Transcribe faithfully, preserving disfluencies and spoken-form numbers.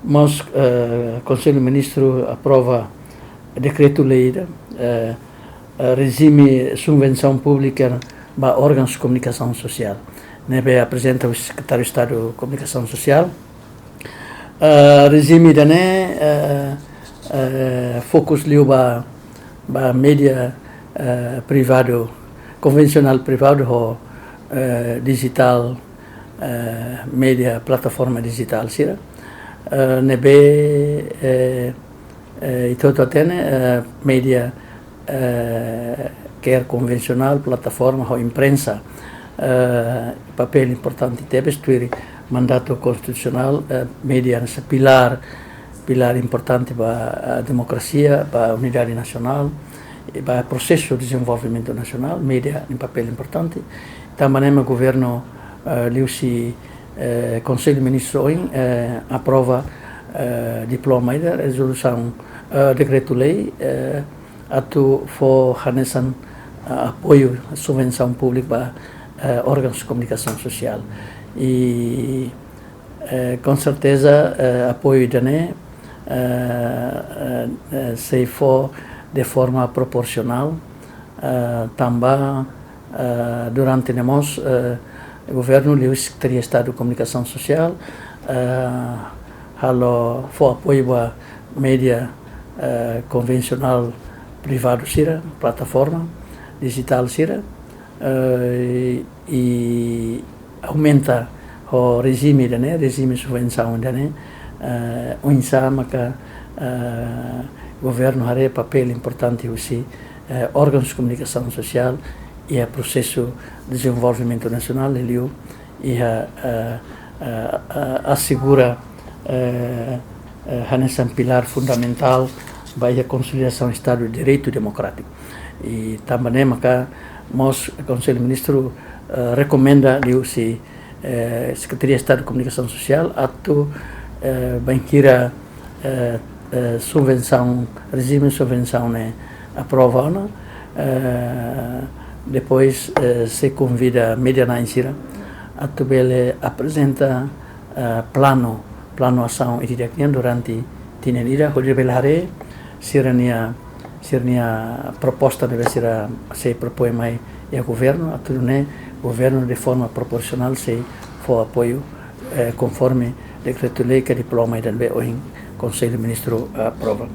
Mós, eh, Konsellu Ministru aprova dekretu-lei ida, eh, eh, rejime subvensaun públika ba órgaun komunikasaun sosiál, ne'ebé aprezenta husi Sekretáriu Estadu Komunikasaun Sosiál. Eh, rejime ida-ne'e, eh, eh, fokus liu ba, ba média, eh, privadu, konvensionál privadu ho, eh, dijitál, eh, média plataforma dijitál sira. Eh, ne'ebé, eh, eh, ita hotu hatene, eh, média, eh, ker konvensionál, plataforma ho imprensa, eh, papél importante tebes tuir mandatu konstitusionál, eh, média hanesan pilár, pilár importante ba, eh, demokrasia, ba unidade nasionál, i ba prosesu dezenvolvimentu nasionál, média nia papél importante. Tanba ne'e mak governu, eh, liuhusi, eh, Konsellu Ministru ohin, eh, aprova, eh, diploma ida, rezolusaun, eh, dekretu-lei, eh, atu fó hanesan, eh, apoiu, subvensaun públika ba, eh, órgaun komunikasaun sosiál. I, eh, com certeza, eh, apoiu ida-ne'e, eh, eh, eh, sei fó de forma proporsionál, eh, tanba, eh, durante ne'e mós, eh, governu liuhusi Sekretaria Estadu Komunikasaun Sosiál, eh, halo fó apoiu ba média, eh, konvensionál privadu sira, plataforma dijitál sira, eh, i aumenta ho rejime ida-ne'e, rejime subvensaun ida-ne'e, eh, oinsá maka, eh, governu haree papél importante husi, eh, órgaun komunikasaun sosiál iha prosesu dezenvolvimentu nasionál, liuliu iha, eh, eh, eh, asegura, eh, eh, hanesan pilár fundamentál ba iha konsolidasaun Estadu de Direitu Demokrátiku. I tanba ne'e maka mós Konsellu Ministru, eh, rekomenda liuhusi, eh, Sekretaria Estadu Komunikasaun Sosiál atu, eh, bainhira, eh, eh, subvensaun, rejime subvensaun ne'e aprova ona, eh, depois, eh, sei konvida média-na'in sira atu bele aprezenta, eh, planu, planu asaun ida-idak nian durante tinan ida, hodi bele haree sira-nia, sira-nia proposta ne'ebé sira sei propoin mai iha governu, atu nune'e governu de forma proporsionál sei fó apoiu, eh, konforme dekretu-lei ka diploma ida ne'ebé ohin Konsellu Ministru aprova.